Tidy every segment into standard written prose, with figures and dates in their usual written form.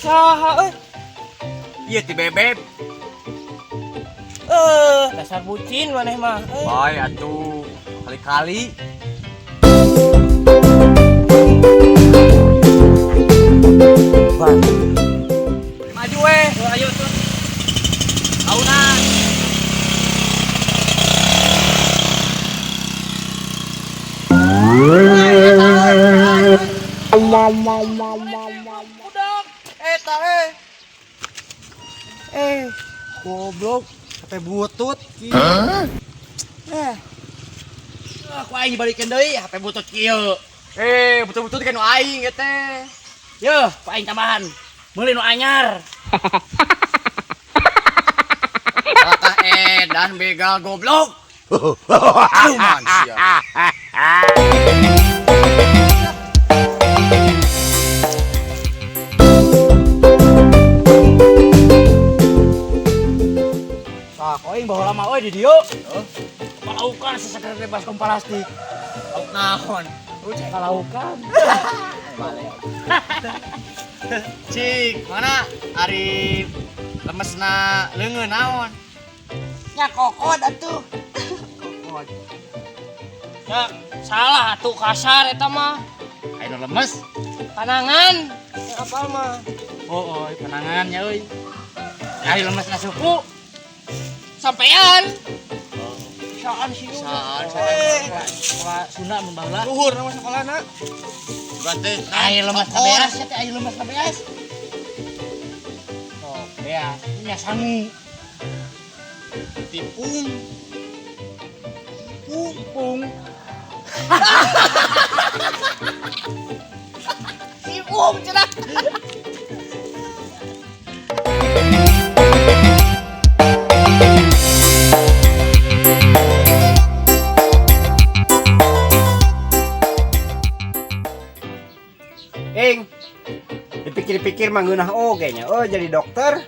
Saha euy? Ieu ti Bebeb. Dasar bucin maneh mah. Bae atuh kali-kali. Ban. Maju we. Oh, ayo tuh. Aunan. Budak. Eta eh. Goblok, sampai butut. Eh. Aku aing dibalikin deui HP butut kieu. Betul-betul kan nu aing eta teh. Yeuh, ku aing tambahan. Meuli nu anyar. Kata edan begal goblok. Aduh man sia. Tah, ku aing baheula mah euy di dieu. Palaukan seseger bebas baskom plastik. Lauk naon? Palaukan. Cik, mana ari lemesna leungeun naon? Nya kokod atuh. Kokod. Ya, salah atuh kasar eta mah. Ayo lemes. Panangan. Ya apal mah. Oh, oh, kenangan nya euy. Ayo lemesna suku. Sampean. Saan sih? Saan, Sekolah Sunda mun baheula. Luhur nama sekolahna. Berarti Ayo lemes na beas ya teh, ayo lemes na beas. Oh, beas. Nya sangu. Tipung. Pung. Tipung cenah. Ing, dipikir-pikir mah ngeunah oge nya. Oh, jadi dokter.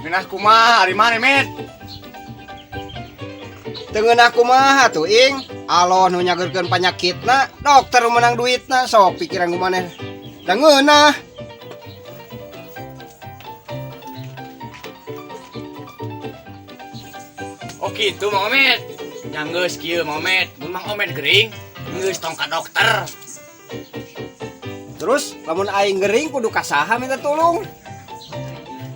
Ngeunah kumaha ari maneh, Met? Teu ngeunah kumaha tuh, Ing. Aloh nu nyageurkeun panyakitna, dokter nu menang duitna, sok pikiran ku maneh. Da ngeunah. Oh kitu Mang Omet. Nya geus kieu Mang Omet. Mun Mang Omet gering, geus tong ka dokter. Terus lamun aing gering kudu ka saha minta tolong?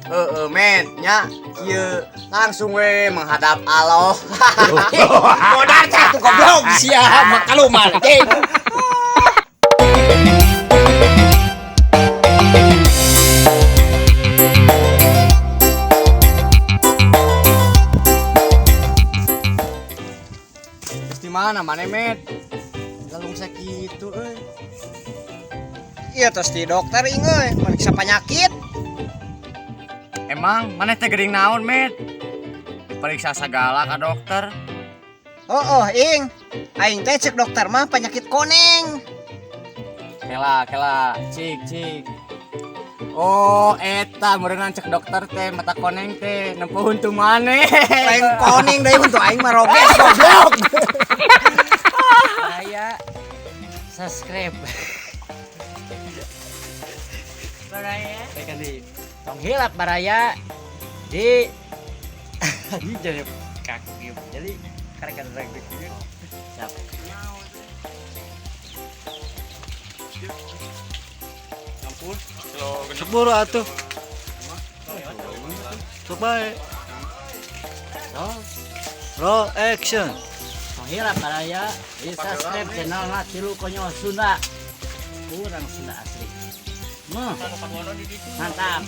Heeh, Met, nya kieu langsung we menghadap Allah. Modar cah tuh goblok sia makaluman. Terus di mana maneh, Met? Lalung sakitu euy. Iya terus di dokter ing euy, meriksa penyakit. Emang maneh teh gering naon, Met? Diperiksa sagala ka dokter. Oh, oh, ing. Aing teh cek dokter mah penyakit koneng. Kela, kela, cik, cik. Oh, eta meureunnan cek dokter teh mata koneng teh nempo huntu maneh. Lain koneng deui huntu aing mah roges goblok. Baraya subscribe. Baraya. Tekan di tong hilap baraya di di jadi kaki jadi karek rek siap. Sepuluh atuh. Sok bae. Roll action. Tong hilap baraya di subscribe channel na Tilu Konyol Sunda. Kurang Sunda asli. Mantap.